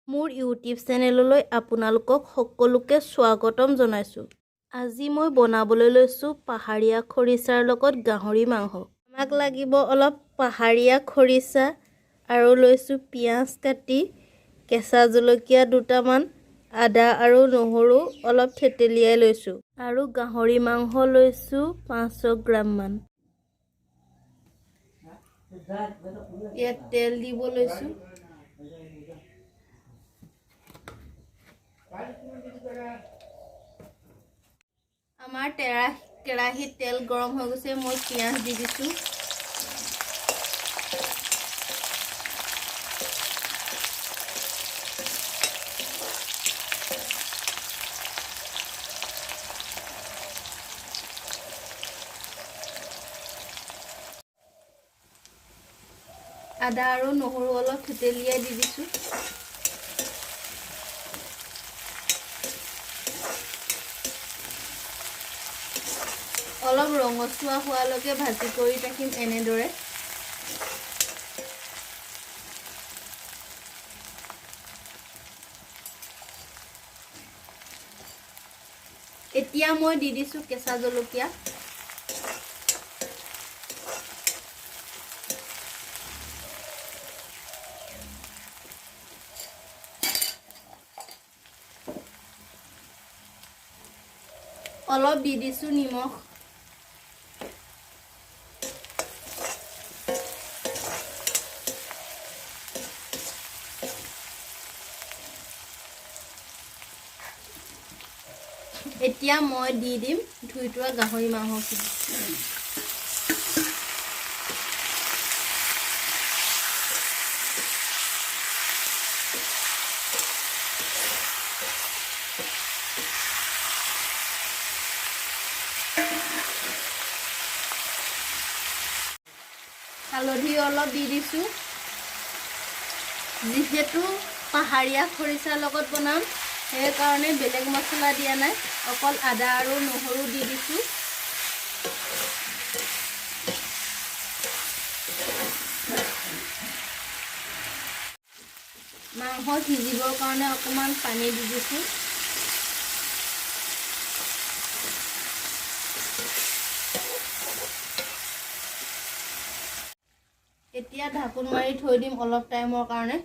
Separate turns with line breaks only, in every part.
মোৰ ইউটিউব চেনেললৈ আপোনালোকক সকলোকে স্বাগতম জনাইছোঁ। আজি মই বনাবলৈ লৈছোঁ পাহাৰীয়া খৰিচাৰ লগত গাহৰি মাংস। আমাক লাগিব অলপ পাহাৰীয়া খৰিচা আৰু লৈছোঁ পিঁয়াজ কাটি, কেঁচা জলকীয়া দুটামান, আদা আৰু নহৰু অলপ থেতেলিয়াই লৈছোঁ আৰু গাহৰি মাংস লৈছোঁ 500 গ্ৰামমান। ইয়াত তেল দিব লৈছোঁ। আমাৰ কেৰাহীত তেল গৰম হৈ গৈছে, মই পিঁয়াজ দি দিছোঁ। আদা আৰু নহৰু অলপ থেতেলিয়াই দি দিছোঁ। অলপ ৰঙচুৱা হোৱালৈকে ভাজি কৰি থাকিম এনেদৰে। এতিয়া মই দি দিছোঁ কেঁচা জলকীয়া। অলপ দি দিছোঁ নিমখ। এতিয়া মই দি দিম ধুই থোৱা গাহৰি মাংসখিনি। হালধি অলপ দি দিছোঁ। যিহেতু পাহাৰীয়া খৰিচাৰ লগত বনাম, সেইকাৰণে বেলেগ মছলা দিয়া নাই, অকল আদা আৰু নহৰু দি দিছোঁ। মাংস সিজিবৰ কাৰণে অকণমান পানী দি দিছোঁ। এতিয়া ঢাকোন মাৰি থৈ দিম অলপ টাইমৰ কাৰণে।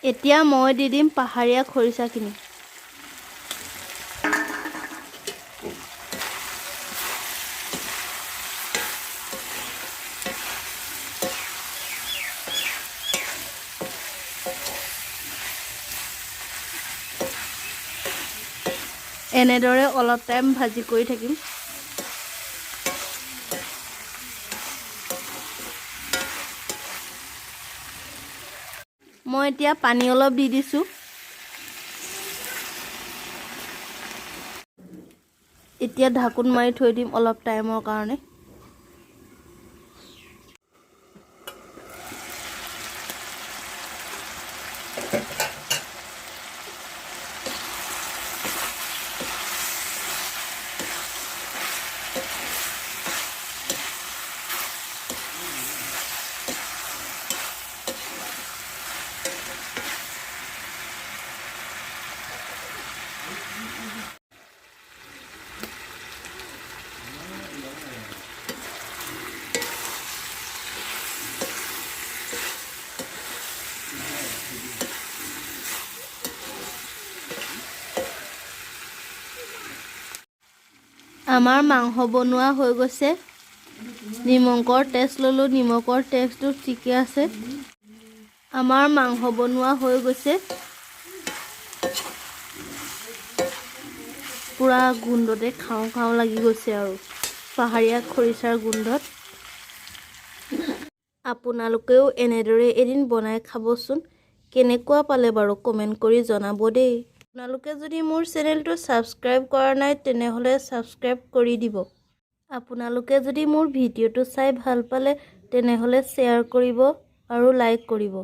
এতিয়া মই দি দিম পাহাৰীয়া খৰিচাখিনি। এনেদৰে অলপ টাইম ভাজি কৰি থাকিম। মই এতিয়া পানী অলপ দি দিছোঁ। এতিয়া ঢাকোন মাৰি থৈ দিম অলপ টাইমৰ কাৰণে। আমাৰ মাংস বনোৱা হৈ গৈছে। নিমখৰ টেষ্ট ল'লোঁ, নিমখৰ টেষ্টটো ঠিকে আছে। আমাৰ মাংস বনোৱা হৈ গৈছে। পূৰা গোন্ধতে খাওঁ খাওঁ লাগি গৈছে আৰু পাহাৰীয়া খৰিচাৰ গোন্ধত। আপোনালোকেও এনেদৰে এদিন বনাই খাবচোন। কেনেকুৱা পালে বাৰু কমেণ্ট কৰি জনাব দেই। আপোনালোকে যদি মোৰ চেনেলটো ছাবস্ক্ৰাইব কৰা নাই, তেনেহ'লে ছাবস্ক্ৰাইব কৰি দিব। আপোনালোকে যদি মোৰ ভিডিঅ'টো চাই ভাল পালে, তেনেহ'লে শ্বেয়াৰ কৰিব আৰু লাইক কৰিব।